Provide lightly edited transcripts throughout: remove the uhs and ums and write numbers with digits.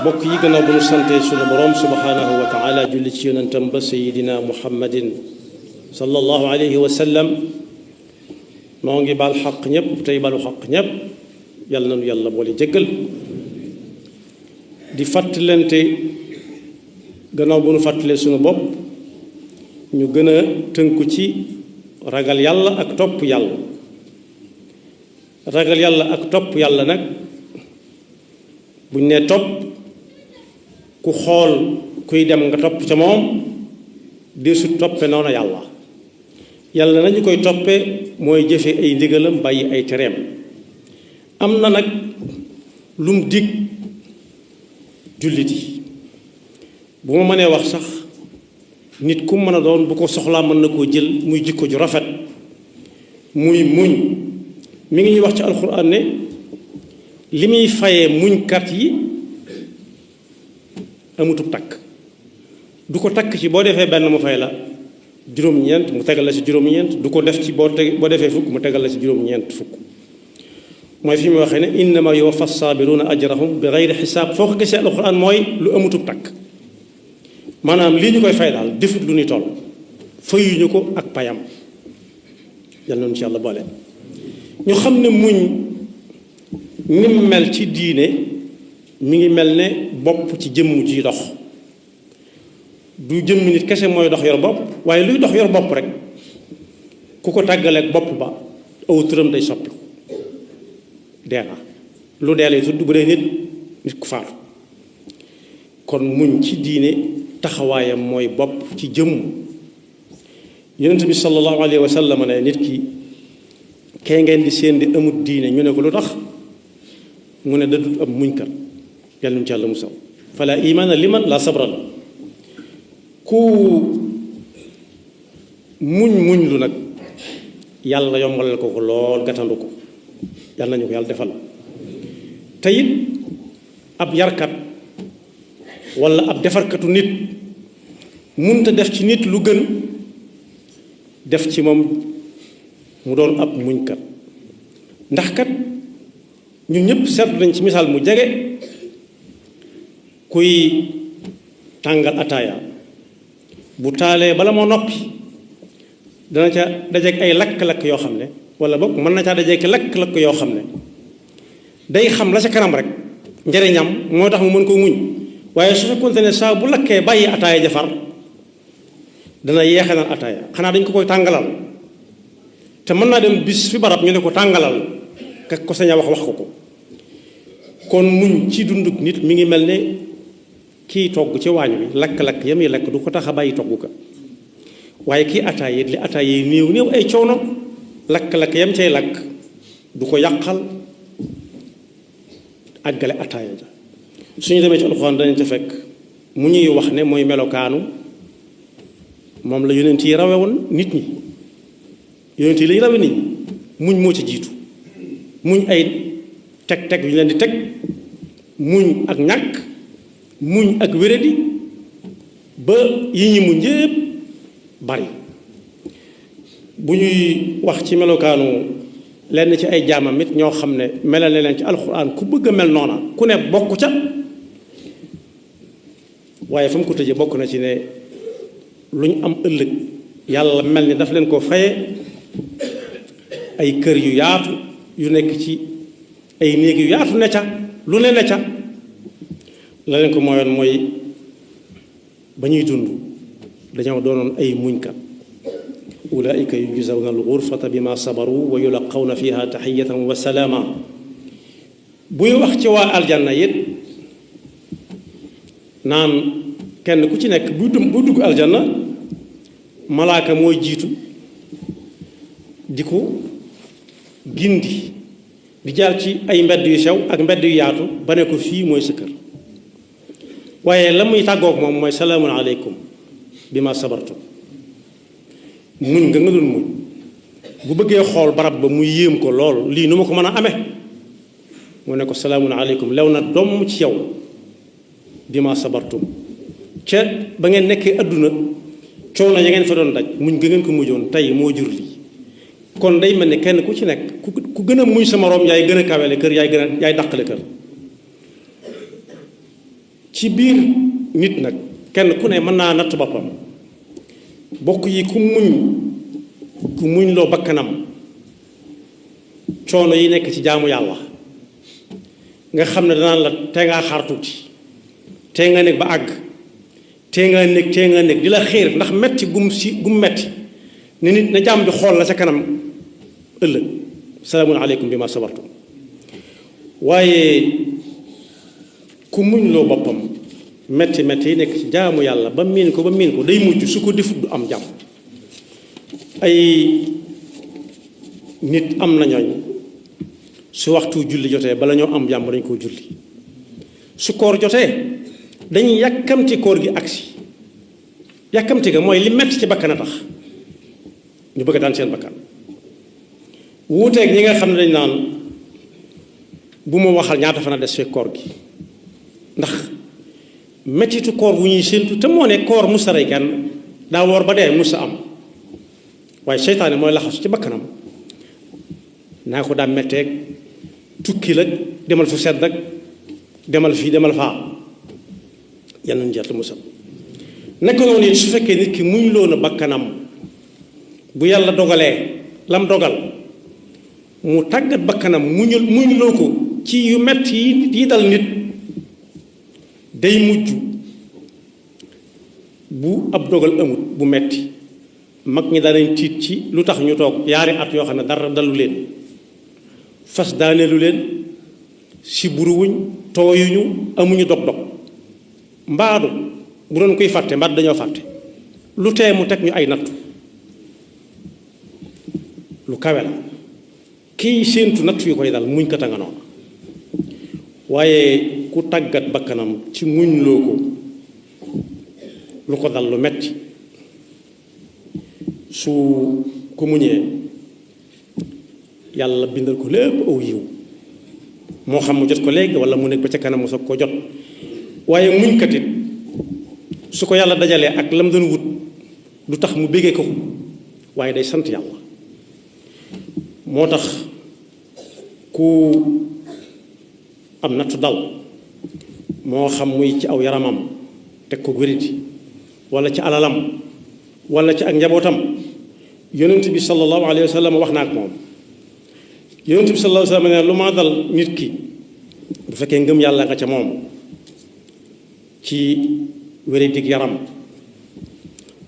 bokk yi gannaaw bu ñu santee sunu borom subhanahu wa taala julli ci yonentam ba sayidina muhammadin sallallahu alayhi wa sallam noo ngi baal xaq ñëpp tey balu xaq ñëpp yàlla nanu yàlla boole jéggal di fàttalante gannaaw bu ñu fàttalee sunu bopp ñu gën a tënku ci ragal yàlla ak topp yàlla ragal yàlla ak topp yàlla nag buñ nee topp ku xool kuy dem nga topp ca moom deesu toppe noonu yàlla yàlla nañu koy toppe mooy jëfe ay ndigalam bàyyi ay tereem am na nag lum dig jullit yi bu ma mënee wax sax nit ku mën a doon bu ko soxlaa mën na koo jël muy jikko ju rafet muy muñ mi ngi ñuy wax ci alxuraan ne li muy fayee muñkat yi amutub takk du ko takk ci boo defee benn mu fay la juróom-ñeent mu tegal la ci juróom-ñeent du ko def ci boo defee fukk mu tegal la ci juróom-ñeent fukk mooy fi mu waxee ne innama yuwaffa saabiruna ajrahum bi gayri xisaab foo ko gisee alxuraan mooy lu amutub takk maanaam lii ñu koy fay daal defut lu ñuy toll fayuñu ko ak payam yal na nu ci yàlla boole ñu xam ne muñ ni mu mel ci diine mi ngi mel ne bopp ci jëmm ji dox du jëmm nit kese mooy dox yor bopp waaye luy dox yor bopp rek ku ko tàggaleeg bopp ba aw turam day soppi dee na lu dee lay tudd bu dee nit ku faatu kon muñ ci diine taxawaayam mooy bopp ci jëmm yonent bi sallallahu alayhi wa sallam ne nit ki kee ngeen di seen di amut diine ñu ne ko lu tax mu ne dadul am muñkat yàlla nu ci yàlla musal fala imaana liman la sabra la ku muñ lu nag yàlla yombalal ko lool gàttandu ko yàlla nañu ko yàlla defal te it ab yarkat walla ab defarkatu nit munta def ci nit lu gën def ci moom mu doon ab muñkat ndax kat ñun ñëpp seetlu nañ ci misaal mu jege kuy tàngal ataaya bu taalee bala moo noppi dana ca dajeek ay lakk-lakk yoo xam ne wala boog mën na caa dajeek lakk-lakk yoo xam ne day xam la ca kanam rek njëriñam moo tax mu mën koo muñ waaye su fekkoonte ne saa bu lakkee bàyyi ataaya jafar dana yeexe naan ataaya xanaa dañ ko koy tàngalal te mën naa dem bis fi barab ñu ne ko tàngalal ka ko sañ a wax ko ko kon muñ ci dunduk nit mi ngi mel ne kii togg ci waañ wi lakk-lakk yam yi lakk du ko tax a bàyyi togg ka waaye kii ataaya li ataaya yi néew ay coono lakk-lakk yam cay lakk du ko yàqal àggale ataaya ja suñu demee ci alxuraan dañu ca fekk mu ñuy wax ne mooy melokaanu moom la yonent yi rawe woon nit ñi yonent yi lañu rawe nit ñi muñ moo ci jiitu muñ ay teg-teg yu ñu leen di teg muñ ak ñàkk muñ ak wéradi ba yi ñi muñ yépp bari bu ñuy wax ci melokaanu lenn ci ay jaamam it ñoo xam ne melal na leen ci alxuraan ku bëgg a mel noona ku ne bokk ca waaye fa mu ko tëjee bokk na ci ne lu ñu am ëllëg yàlla mel ni daf leen ko faye ay kër yu yaatu yu nekk ci ay néeg yu yaatu ne ca lu ne ca la leen ko mooyoon mooy ba ñuy dund dañoo doonoon ay muñkat ulaika yujzawna al-ghurfata bima sabaru wa yulaqawna fiha taxiyatan wa salaama buy wax ci waa aljanna it naan kenn ku ci nekk bu dugg aljanna malaaka mooy jiitu di ko gindi di jaar ci ay mbedd yu sew ak mbedd yu yaatu ba ne ko fii mooy sa kër waaye la muy tàggoog moom mooy salaamun aleykum bi ma sabartu muñ nga doon muñ bu bëggee xool barab ba mu yéem ko lool lii nu ma ko mën a amee mu ne ko salaamun aleykum lew na domm ci yow bi ma sabartum ca ba ngeen nekkee adduna coono ya ngeen fa doon daj muñ ga ngeen ko mujjoon tey moo jur lii kon day mel ne kenn ku ci nekk ku gën a muñ sa moroom yaay gën a kawele kër yaay dàqale kër ci biir nit nag kenn ku ne mën naa natt boppam bokk yi ku muñ loo bakkanam coono yi nekk ci jaamu yàlla nga xam ne danaan la tee ngaa xaar tuuti tee nga nekk ba àgg tee nga nekk di la xiir ndax metti gum metti ne nit na jaam bi xool la ca kanam ëllëg salaamun aleykum bi ma sabartum waaye ku muñ loo boppam metti yi nekk ci jaamu yàlla ba miin ko day mujj su ko defut du am jàmm ay nit am na ñooñ su waxtu julli jotee bala ñoo am jàmm dañ koo julli su koor jotee dañuy yàkkamti koor gi agsi yàkkamti ga mooy li metti ci bakkan a tax ñu bëgg a daan seen bakkan wuuteeg ñi nga xam ne dañ naan bu ma waxal ñaata fan a des fekk koor gi ndax mettitu koor wu ñuy séentu te moo ne koor musa rey kenn daa woor ba dee musa am waaye seytaane mooy laxasu ci bakkanam naa ko daa metteeg tukki la demal fu sedd ak demal fii demal faa yal nañu jot musal nekk noonu su fekkee nit ki muñ loo na bakkanam bu yàlla dogalee lam dogal mu tàggat bakkanam muñ loo ko ci yu metti yi dal nit day mujj bu ab dogal amut bu metti mag ñi danañ tiit ci lu tax ñu toog yaari at yoo xam ne dara dalu leen fas daaneelu leen si buruwuñ tooyuñu amuñu dog-dog mbaadu bu doon koy fàtte mbaadu dañoo fàtte lu tee mu teg ñu ay nattu lu kawe la kii séentu nattu yu koy dal muñ ko tanga noonu waaye ku tàggat bakkanam ci muñ loo ko lu ko dal lu metti su ko muñee yàlla bindal ko lépp aw yiw moo xam mu jot ko léegi wala mu nekk ba ca kanam mu soog ko jot waaye muñkat it su ko yàlla dajalee ak lam doon wut du tax mu bégee ko waaye day sant yàlla moo tax ku am nattu dal moo xam muy ci aw yaramam teg ko wériti wala ci alalam wala ci ak njabootam yonent bi sallallahu alayhi wa sallam wax naa ak moom yonent bi sallallahu alayhi wa sallam ne lu ma dal nit ki bu fekkee ngëm yàlla nga ca moom ci wéritig yaram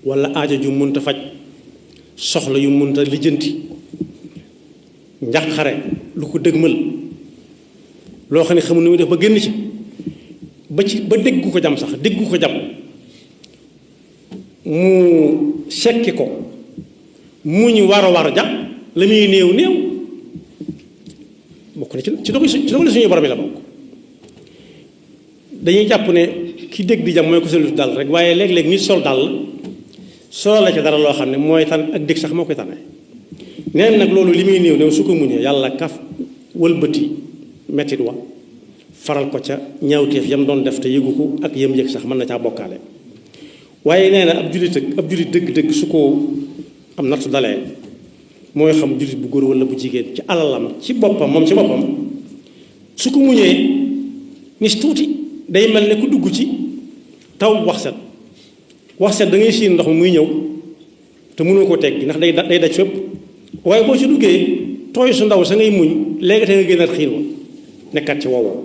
wala aajo ju munta faj soxla yu munta lijjanti njàqare lu ko dëgmal loo xam ne xamul nu muy def ba génn ci ba déggu ko jam sax déggu ko jam mu sekki ko mu ñu war ja la muy néew bokk na ci dogal suñuy borom yi la bokk dañuy jàpp ne ki dégg di jam mooy ko solu dal rek waaye léeg-léeg nit sol dal solo la ca dara loo xam ne mooy tan ak dégg sax moo koy tane neen nag loolu li muy néew su ko muñee yàlla kaf wëlbati mettit wa faral ko ca ñaawteef yam doon def te yëgu ko ak yam yëg sax mën na caa bokkaale waaye nee na ab jullit dëgg-dëgg su ko am nattu dalee mooy xam jullit bu góor wala bu jigéen ci alalam ci boppam moom ci boppam su ko muñee nis tuuti day mel ne ku dugg ci taw wax set da ngay siin ndox mi muy ñëw te mënoo koo teggi ndax day daj fépp waaye boo ci duggee tooy su ndaw sa ngay muñ léegi te nga génnaat xiir wa nekkat ci woowoo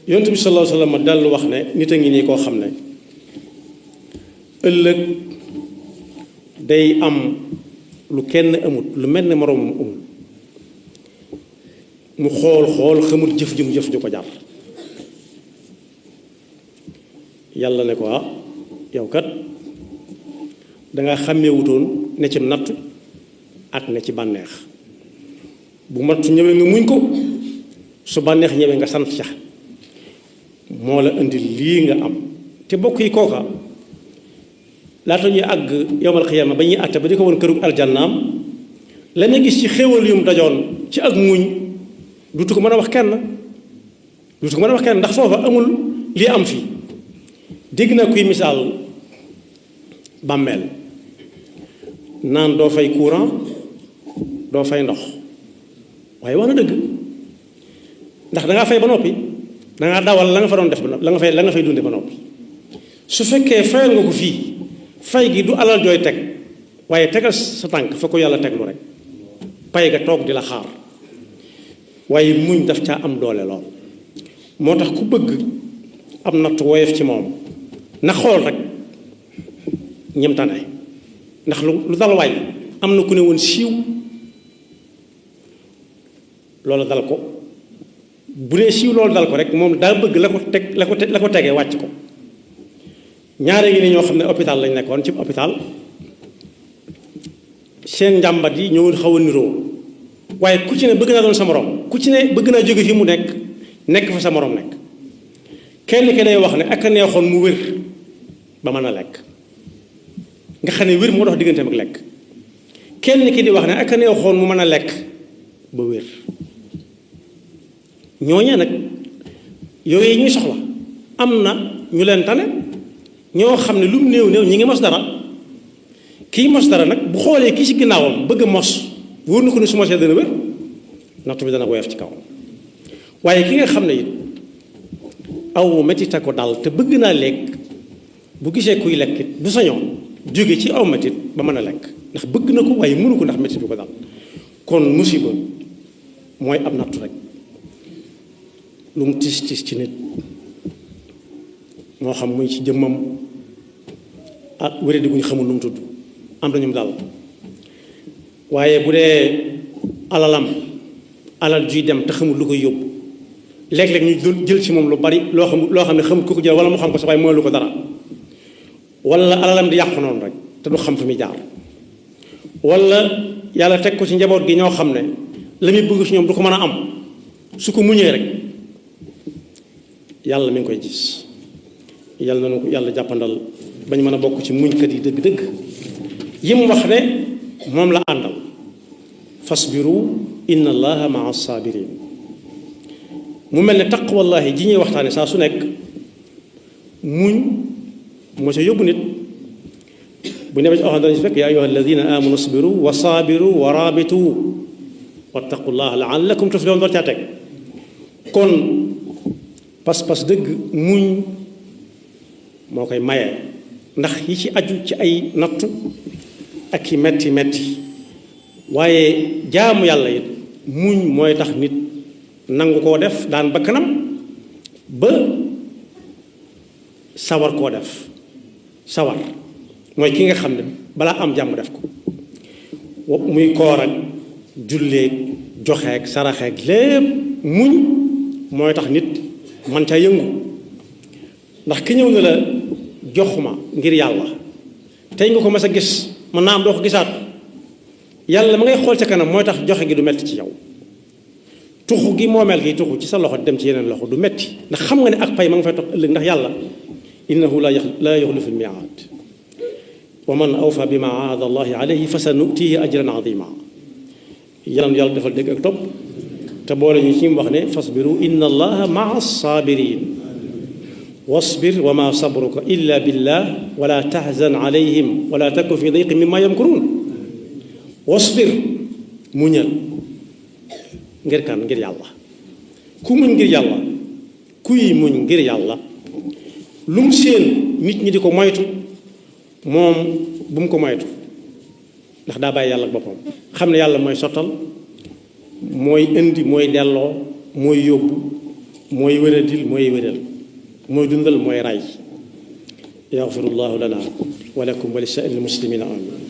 yonent bi sallallahu alayhi wa sallam dallu wax ne nit a ngi nii koo xam ne ëllëg day am lu kenn amut lu mel ne moroomam amul mu xool xamul jëf ju ko jar yàlla ne ko yow kat danga xàmmeewutoon ne ci nattu ak ne ci bànneex bu nattu ñëwee nga muñ ko su bànneex ñëwee nga sant ca moo la indi lii nga am te bokk yi kooka laata ñuy àgg yowmal xiyaama ba ñuy àtte ba di ko woon këru aljannaam la ñu gis ci xéewal yum dajoon ci ak muñ dutu ko mën a wax kenn ndax foofa amul lii am fii dégg naa kuy misaal bàmmeel naan doo fay courant doo fay ndox waaye wax na dëgg ndax dangaa fay ba noppi dangaa dawal la nga fa doon def ba noppi la nga fay dunde ba noppi su fekkee fayal nga ko fii fay gi du alal jooy teg waaye tegal sa tànk fa ko yàlla teglu rek pay ga toog di la xaar waaye muñ daf caa am doole lool moo tax ku bëgg am natt woyof ci moom na xool rek ñem tane ndax lu dal waay am na ku ne woon siiw loolu dal ko bu dee siiw loolu dal ko rek moom daa bëgg la ko tegee wàcc ko ñaare ngi ni ñoo xam ne hôpital lañ nekkoon ci hôpital seen njàmbat yi ñëw xaw a niroo waaye ku ci ne bëgg naa doon sa morom ku ci ne bëgg naa jóge fi mu nekk fa sa morom nekk kenn ki day wax ne ak a neexoon mu wér ba mën a lekk nga xam ne wér moo dox digganteem ak lekk kenn ki di wax ne ak a neexoon mu mën a lekk ba wér ñooñee nag yooyu ñuy soxla am na ñu leen tane ñoo xam ne lu mu néew ñi ngi mos dara kii mos dara nag bu xoolee kii ci ginnaawam bëgg a mos wóor na ko ne su mosee dana wér nattu bi dana woyof ci kaw waaye ki nga xam ne it aw metit a ko dal te bëgg naa lekk bu gisee kuy lekk it bu sañoon jóge ci aw metit ba mën a lekk ndax bëgg na ko waaye mënu ko ndax metit bi ko dal kon musiba mooy ab nattu rek lu mu tis ci nit moo xam muy ci jëmmam ak wéradi gu ñu xamul nu mu tudd am na ñu mu dal waaye bu dee alal juy dem te xamul lu koy yóbbu léeg-léeg ñu jël ci moom lu bari loo xam ne xamul ku ko jël wala mu xam ko sax waaye mënalu ko dara wala alalam di yàqu noonu rek te du xam fi muy jaar wala yàlla teg ko ci njaboot gi ñoo xam ne la muy bëgg ci ñoom du ko mën a am su ko muñee rek yàlla mi ngi koy gis yàlla na ko yàlla jàppandal bañ mën a bokk ci muñkat yi dëgg-dëgg yi mu wax ne moom la àndal fasbiru inna allaha maa sabirin mu mel ne taqwallahi ji ñuy waxtaane saa su nekk muñ moo ca yóbbu nit bu ne ba ci waxam danañ fekk yaa ayuha alladina amanu asbiru wa sabiru wa rabitu wattaqullaha laallakum tuflihun door caa teg kon pas-pas dëgg muñ moo koy maye ndax yi ci aju ci ay nattu ak i metti waaye jaamu yàlla it muñ mooy tax nit nangu koo def daan bakkanam ba sawar koo def sawar mooy ki nga xam ne balaa am jàmm def ko muy koor ak julleeg joxeeg saraxeeg lépp muñ mooy tax nit man ca yëngu ndax ki ñëw na la jox ma ngir yàlla tey nga ko mas a gis mën naa am doo ko gisaat yàlla ma ngay xool ca kanam mooy tax joxe gi du metti ci yow tuxu gi moomeel gi tuxu ci sa loxo dem ci yeneen loxo du metti ndax xam nga ne ak pay ma nga fay toog ëllëg ndax yàlla innahu la yuxlifu lmiaad wa man awfa bima aahada allahi alayhi fa sa nutihi ajran azima yàlla defal dégg ak topp te boole ñu ci mu wax ne fasbiru inna allaha maa sabirin wasbir wa ma sabruka illa billah wala tahzan alayhim wala taku fi dayqi mimma yamkurun wasbir muñal ngir kan ngir yàlla ku muñ ngir yàlla kuy muñ ngir yàlla lu mu seen nit ñi di ko moytu moom bu mu ko moytu ndax daa bàyyi yàlla ak boppam xam ne yàlla mooy sottal mooy indi mooy delloo mooy yóbbu mooy wéradil mooy wéral mooy dundal mooy ray yaxfirullahu lana wa lakum wa li saa'iril muslimina amin